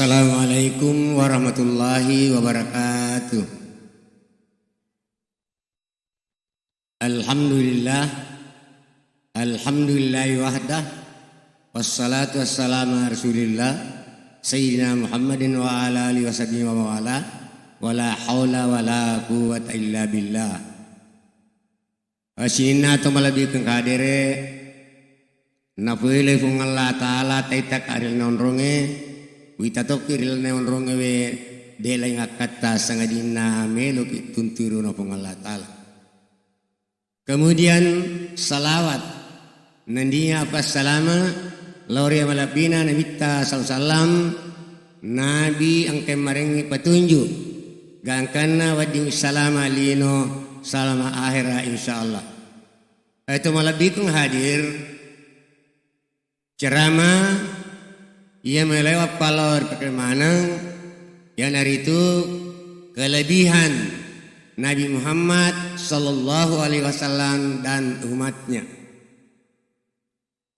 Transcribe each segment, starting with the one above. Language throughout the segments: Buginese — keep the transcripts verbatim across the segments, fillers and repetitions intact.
Assalamualaikum warahmatullahi wabarakatuh. Alhamdulillah. Alhamdulillahi wahdah. Wassalatu wassalamu ala Rasulillah Sayyidina Muhammadin wa ala alihi wa sahbihi wa mawala. Wala haula wala quwwata illa billah. Sininna to malebbiku hadere, napoeloi Puang Allah Ta'ala taita ka ri lalenna onrongnge, wita tokki ri lalenna onrongnge we, de laing akkatta sangadinna meloki tuntu irona Puang Allah Ta'ala. Kemudian salawat nennia passalama lao ri malebbina Nabitta sallallahu alaihi wasallam, Nabi engka marengngi petunjuk, gangkanna wedding salama lino, salama akhera, insyaallah. Eto malebbiku hadir, ceramah iya melewa palo ri pakkere maneng, iyanaritu kelebihan Nabi Muhammad sallallahu alaihi wasallam dan umatnya.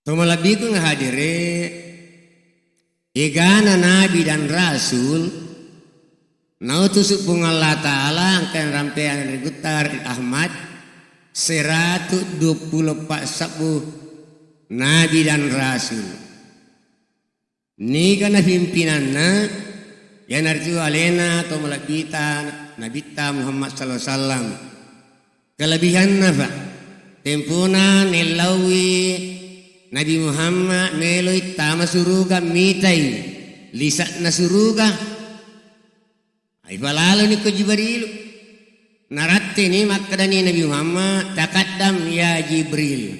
To malebbiku hadere, egana nabi dan rasul nautusu Puang Allah Ta'ala engka rampeang ri gutta ri Ahmad, seratu dua puluh empat sabbu nabi dan rasul. Niga napimpinanna, iyanaritu alena to malebbita Nabitta Muhammad sallallahu alaihi wasallam. Kelebihanna, Pak, tempona nellaui Nabi Muhammad meloi tama suruga, mitai lisa'na suruga. Ipalaloni ko Jibrilu. Naratteni makkedani Nabi Muhammad, "Taqaddam ya Jibril."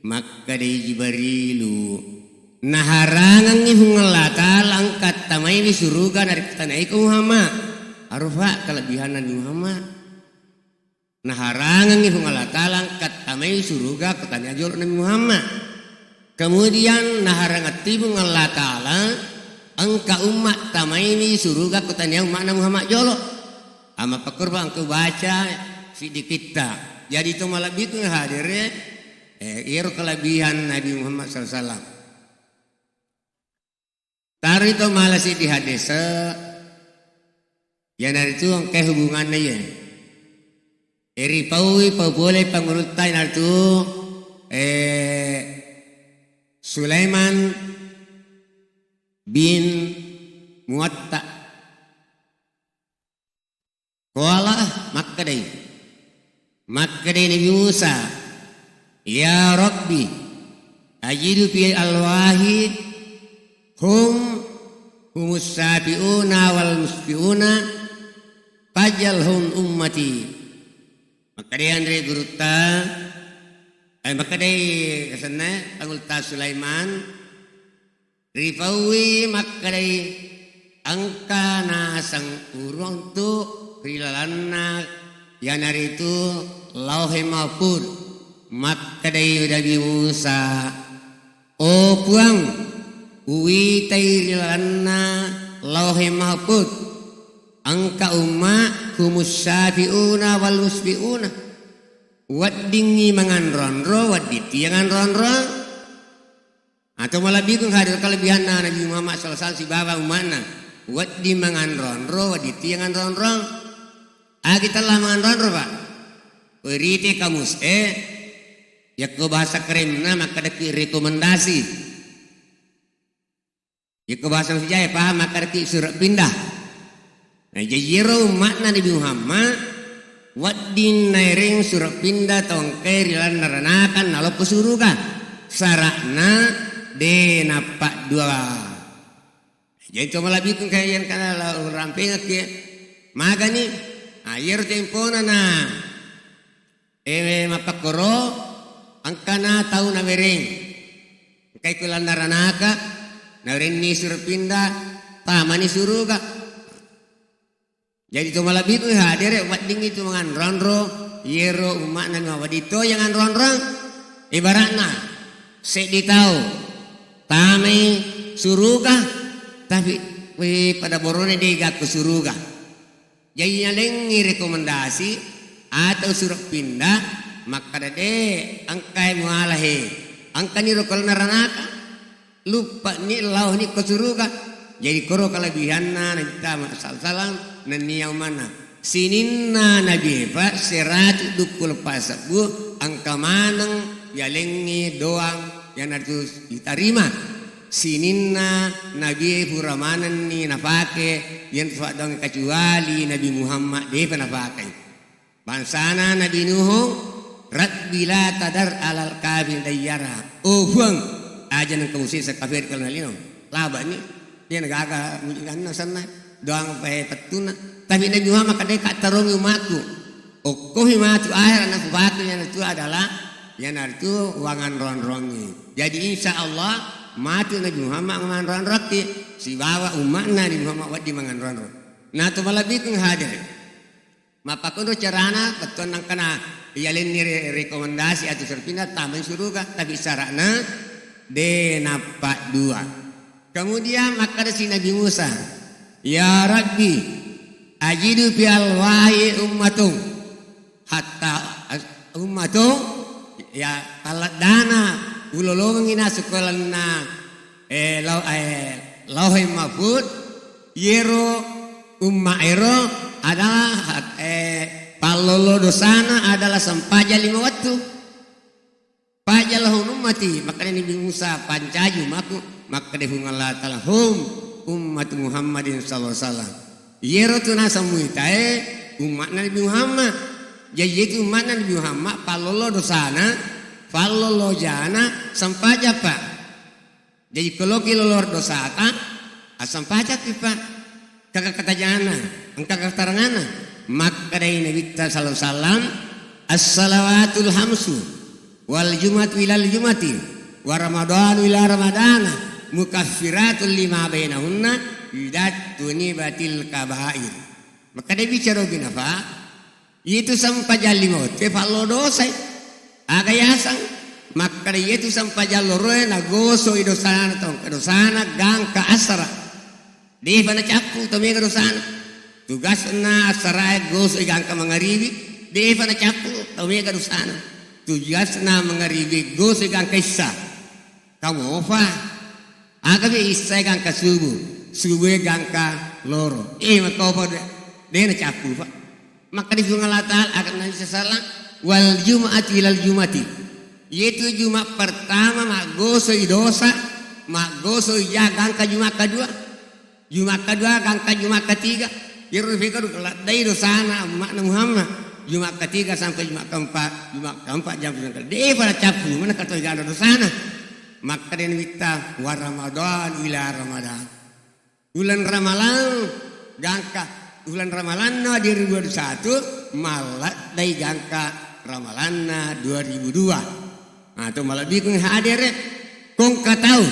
Makkedai Jibrilu, "Naharangengngi Puang Allah Ta'ala engka tamaiwi suruga narekko tanaiko Muhammad." Arofa kelebihanna Nabi Muhammad. Naharangengngi Puang Allah Ta'ala engka tamai suruga ko tania jolo Nabi Muhammad. Kemudian naharangetti Puang Allah Ta'ala engka umma tamaiwi suruga ko tania umma'na Muhammad jolo. Amma pakkorba engka baca siddi kitta. Jadi to malebbiku hadere, eh, iyaro kelebihan Nabi Muhammad sallallahu alaihi wasallam. Taroi to mala siddi hadese, iyanaritu engkae hubunganna iye. E, ripaui pau pole pangulutta iyanaritu, eh, Sulaiman bin Muatta. Qala, makkedai, makkedai Nabi Musa, "Ya Rabbi, ajidu fi alwahi hum humus syafi'una wal musfi'una, faj'alhum ummati." Makkedai anre gurutta, eh, makkedai asenna Pangulutta Sulaiman, ripaui makkedai engka naseng uruntu ri lalenna iyanaritu Lauhe Mahfud. Makkedai Nabi Musa, "O Puang, uwitai ri lalenna Lauhe Mahfud engka umma humus syafi'una wal musfi'una." Weddingngi manganronro, wedding tiang anronro. Atau malebbiku hadir kelebihanna Nabi Muhammad sallallahu alaihi wasallam sibawa umma'na. Wedding manganronro, wedding tiang anronro. Agi tella manganronro, Pak. Werite kamus e, yakko bahasa kerenna makkedaki rekomendasi. Iko bahasa Indonesia ya paham, makkedaki surat pindah. Nah, jadi iyaro umma'na Nabi Muhammad, wedding naereng surat pindah tongke ri lalenna ranaka naloppo suruga. Syaratna de nappa dua. Jadi to malebbiku kayan kana la rampengakki. Magani, ah, iyaro tempona na. Ewe mappakkoro, engkana tau nawereng. Engkai ku lalenna ranaka, nawerenni surat pindah, tamani suruga. Jadi to malebbiku hadere, weddingngi tu manganronro, iyero umma'na Nabi Muhammad to yang anronrong. Ibaratna, seddi tau tamai suruga, tapi, weh, pada borone de gakku suruga. Jaji nalengngi rekomendasi atau surat pindah, makkeda, "De, engkai muala he, engkani ro ko lalenna ranaka, luppa'ni lao ni ko suruga." Jadi koro kelebihanna Nabitta Muhammad sallallahu alaihi wasallam nennia ummana. Sininna Nabi Epa seratu dukkul pasebbu engka maneng yalengngi doang iyanaritu ditarima. Sininna Nabi pura manenni napake iyanaritu faddoang kecuali Nabi Muhammad depa napake. Bangsana Nabi Nuhu, "Rabbi la tadar alal kafir dayyara." Oh Puang, aja nengka musisa kafir kalau nalino. Labani, dia negaga mujikanna sanna, doang pae pettuna. Tapi Nabi Muhammad kadai ka tarungi umatku. Okkohi matu akhirat na kupatu iyanaritu adalah iyanaritu wanganroang-roangi. Jadi insya Allah matu Nabi Muhammad manganroang-roakki sibawa umatna Nabi Muhammad wedding manganroang-roang. Nah, tu malebbiku hadir. Mappakonro carana, bettuanna engkana yalenni re-, rekomendasi atau serpinna tamai suruga, tapi syaratna de nappaddua. Kemudian makkadasi Nabi Musa, "Ya Rabbi, ajidu fi alwahi ummatun, hatta as-, ummatun, ya talleddana ulolongengi nasu kolenna, eh, lau-, eh, lauhe mahfud, yero umma ero adalah, eh, pallolo dosana adalah sempajang lima wettu." Paja lahum ummati, makkeda Nabi Musa, "Pancaji umakku." Makkeda Puang Allah Ta'ala, "Hum ummatu Muhammadin sallallahu alaihi wasallam." Iyaro tu naseng muitae umma'na Nabi Muhammad. Jaji itu umma'na Nabi Muhammad, pallolo dosana, pallolo jana, sempajappa. Jaji koloki lolor dosata, assampajaki pa. Kaka katajana, engka kataranganna. Makkedai Nabitta sallallahu alaihi wasallam, "As-salawatul hamsu, wal jumatu ilal jumati, wa ramadanu ila ramadana, mukaffiratul lima bainahunna, idza tunibatil kabair." Makkeda bicara binafa, itu sempajang lima wettu fallo dosai. Aga yaseng? Makkeda itu sempajang loroe nagosoi dosana tau, dosana gangka asara. Defa nacappu tau mega dosana. Tugasna asarae gosoi gangka mangaribi, defa nacappu tau mega dosana. Tugasna mangaribi gosoi gangka issa. Kamofa. Aga be issae gangka subuh, subuhe gangka loro. Eh, makofa de, de nacappu, Pak. Makkeda Puang Allah Ta'ala, aga Nabi sallallahu alaihi wasallam, "Wal jum'ati ilal jum'ati." Yaitu Jumat pertama maggosoi dosa, maggosoi ja gangka Jumat kedua. Jumat kedua gangka Jumat ketiga. Iyaro fekadu laddai dosana umma'na Muhammad. Jumat ketiga sampai Jumat keempat, Jumat keempat jam sembilan. Defa nacappu, mana katoi gana dosana. Makkeda Nabitta, "Wa Ramadan ila Ramadan." Uleng Ramalang gangka, uleng Ramalanna dua ribu dua puluh satu malladdai gangka Ramalanna dua ribu dua. Nah, tu malebbiku hadere, kongka tau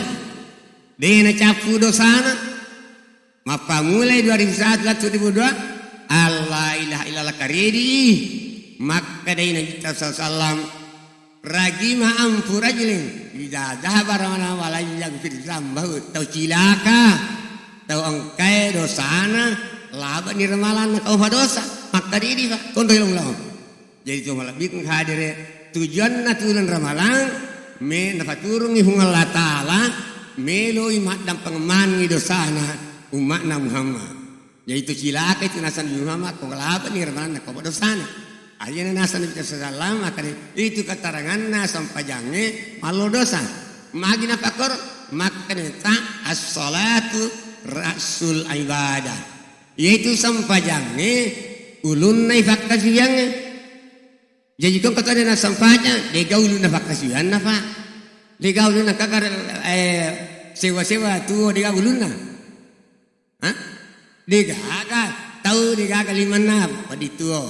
de nacappu dosana. Mappamulai dua ribu satu lattu dua ribu dua, alla ilaha illallah karedi. Makkedai Nabitta sallallahu alaihi wasallam, "Ragima anfu rajulin idza dzahaba Ramadan wa lam yaghfir dzambahu." Tau cilaka, tau engkae dosana, labani Ramalanna kaufa dosa, makkaridi fa, konro ilong laong. Jadi tu malebbiku hadere, tujuanna tuleng Ramalang, me napaturungi Puang Allah Ta'ala, meloi maddampeng manengngi dosana umma'na Muhammad. Jadi tu cilaka itu nasang Nabi Muhammad, ko labani Ramalanna ko dosana. Aja nasang Nabi sallallahu alaihi wasallam, makanya itu keteranganna sempajangnge mallo dosa. Magi napakkoro, makanya ta as-salatu rasul ibadah. Yaitu sempajangnge ulunna ifakkasiwiangnge. Jaji ko engka tau de nassempajang, dega ulunna fakkasiwianna, Pak. Dega ulunna kaka, eh, sewa-sewa tuo dega ulunna. Hah? Degaga, tau degaga limanna wedding tuo.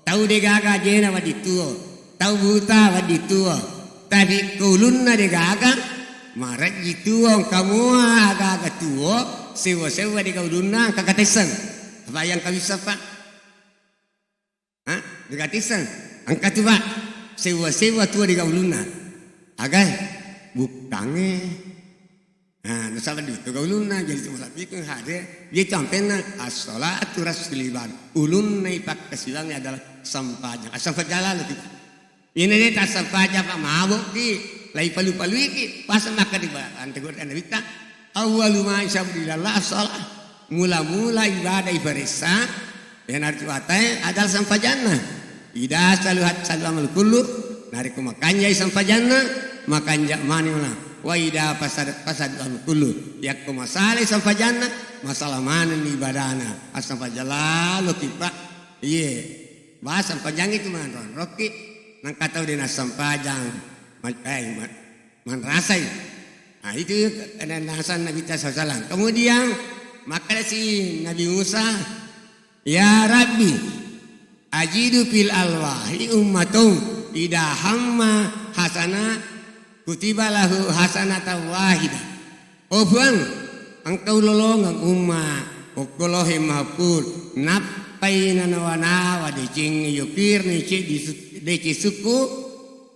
Tau degaga ajena wedding tuo. Tau buta wedding tuo. Tapi ko ulunna degaga, marejji tuo, engka mua aga-aga tuo, sewa-sewa dega ulunna, engka katesseng. Apa yang kau bisa, Pak? Ha? Dega tisseng. Engka tu, Pak. Sewa-sewa tuo dega ulunna. Aga? Bukkangnge. Nah, nasaba dutu ga ulunna, jadi tu malebbiku hadere. Dia tu ampenna as-salatu rasul ibadah. Ulunna ipakkasiwiangnge adalah sempajang. Asal fajala lagi. Ini dia tak sempajang, Pak, mabok ki. Lai palu-paluiki. Pas makan di ba-, ante gua kan Nabitta. Awwalu ma yusabu ilallah as-shalah. Mula-mula ibadah ifaressa, iyanaritu atae adalah sampajanna. Idza saluhat saluhal amalu kullu, narekko makanjai sampajanna, makanja manenna. Wa idza fasadat fasadal amalu kullu. Yakko masalai sampajanna, masala manenni ibadana. Assampajang laloki, Pak. Iye. Ba sampajangngi tu manro-anrokki, nangka tau de nassampajang. Ma-, eh, ma-, manrasai. Nah, itu nasan Nabi sallallahu alaihi wasallam. Kemudian makkadasi Nabi Musa, "Ya Rabbi, ajidu fil alwahi ummatun idza hamma hasana kutiba lahu hasanatan wahidah." Oh Puang, engka ulolongeng umma okko Lauhil Mahfuz, nappai nanawa-nawa deceng yokirni ceddi su-, deceng sukku,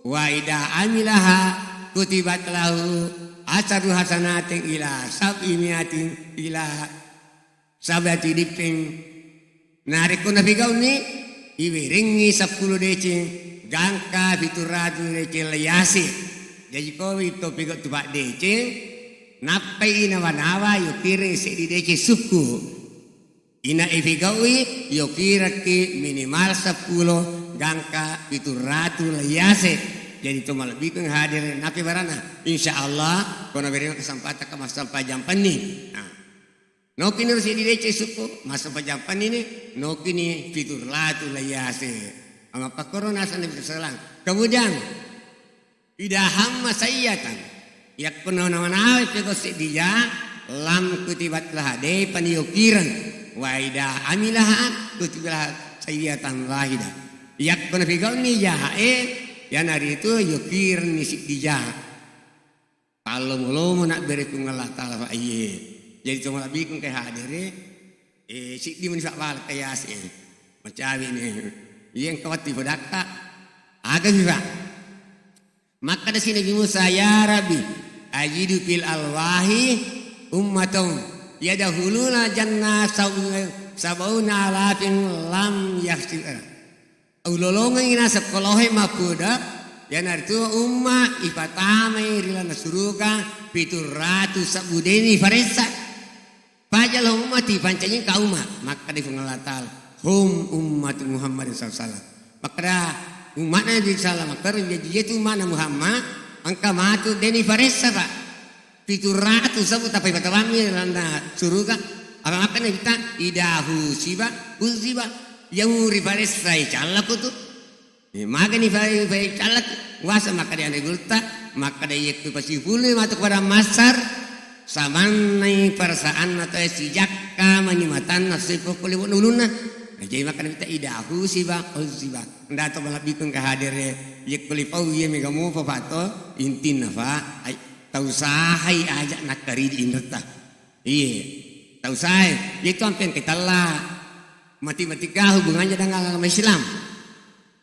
wa idza amilaha kutibat lahu asyaru hasanatin ila sab'i miatin ila sab'ati diffin. Narekko napigau'ni, iwerengngi seppulo deceng gangka pitu ratu deceng laiase. Jaji ko to pigau tu paddeceng, nappai nawa-nawa yokireng seddi deceng sukku. Ina ipigau'i, yokirekki minimal seppulo gangka pitu ratu laiase. Jadi to malebbiku hadere nape barana. Insya Allah, ko nawerengngi kesempatan ke massempajang penni. Nah. Nokini ro seddi deceng sukku, massempajang pennini, nokini pitu ratu laiase. Amappakkoro naseng Nabi sallallahu alaihi wasallam. Kemudian, idza hamma sayyatan, yakko nawa-nawa pegau seddi ja, lam kutibat laha, depa niyokireng. Wa idza amilaha kutibat laha sayyatan wahidah. Yakko napigau'ni jahae, iyanaritu yokirenni seddi ja. Tallomo-lomo nabbere Puang Allah Ta'ala, Pak, iye. Jadi to malebbiku engka hadere, eh, siddi meni Pak bala kayase, eh, macawe ni. Iye engka watti podakka, aga mi Pak. Makkadasi Nabi Musa, "Ya Rabbi, ajidu fil alwahi ummatun yadkhuluna jannah sab-, sab'una alafin lam yahsi-," Ulolongengngi naseng ko Lauhil Mahfuz, iyanaritu umma ipatamai ri lalenna suruga pitu ratu sebbu deni faressa. Faj'alhum ummati, pancajing ka umma. Makkeda Puang Allah Ta'ala, "Hum ummatu Muhammadin sallallahu alaihi wasallam." Makkeda umma'na Nabi sallallahu alaihi wasallam, makkeda jaji iyatu umma'na Muhammad, engka matu deni faressa, Pak. Pitu ratu sebbu tappa ipatawammi lalenna suruga. Apa makkeda Nabitta, "Idza husiba, husiba." Yang rifaressai callako tu. Eh, magani fai, fai callako. Wasa makkeda anre gurutta, makkeda iyekku pasipului matu pada massar, samannai perasaanna toe sijakka mani matanna sipokko lewona ulunna. Nah, jadi makkeda Nabitta, "Idza husiba, husiba." Nda to malebbiku engka hadere, iyekku lipau iye mega mopa, Pak, to, intinna, Pak. Ai, Tausahai aja nakkaridi inretta. Iye, tausahai. Iyatu ampe engka tella. Matematika hubungannya dengan agama Islam.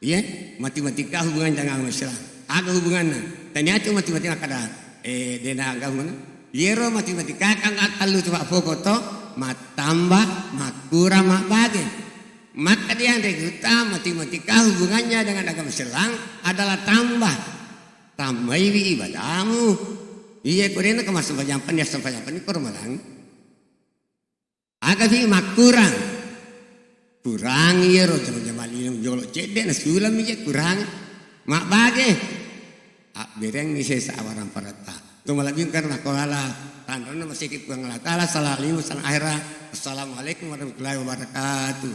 Iye, matematika hubungannya dengan agama Islam. Aga hubunganna? Tania tu matematika kada, eh, dena aga hubunganna. Iyero matematika kan tellu tu, Pak, pokok to, mattambah, makkurang, mabbage. Maka dia anre gurutta, matematika hubungannya dengan agama Islam adalah tambah. Tambaiwi ibadahmu. Iya, ko dena ke massempajang penni, assempajang penni ko Ramalang. Aga fi makkurang. Kurang iyaro jama-jama lino jolo cedde na sulam ija kurang. Mabbage. Abberengngi sesa awarang paratta. Tu malebbi karena ko ala tanrona masiki Puang Allah Ta'ala, salalimu sana akhira. Assalamualaikum warahmatullahi wabarakatuh.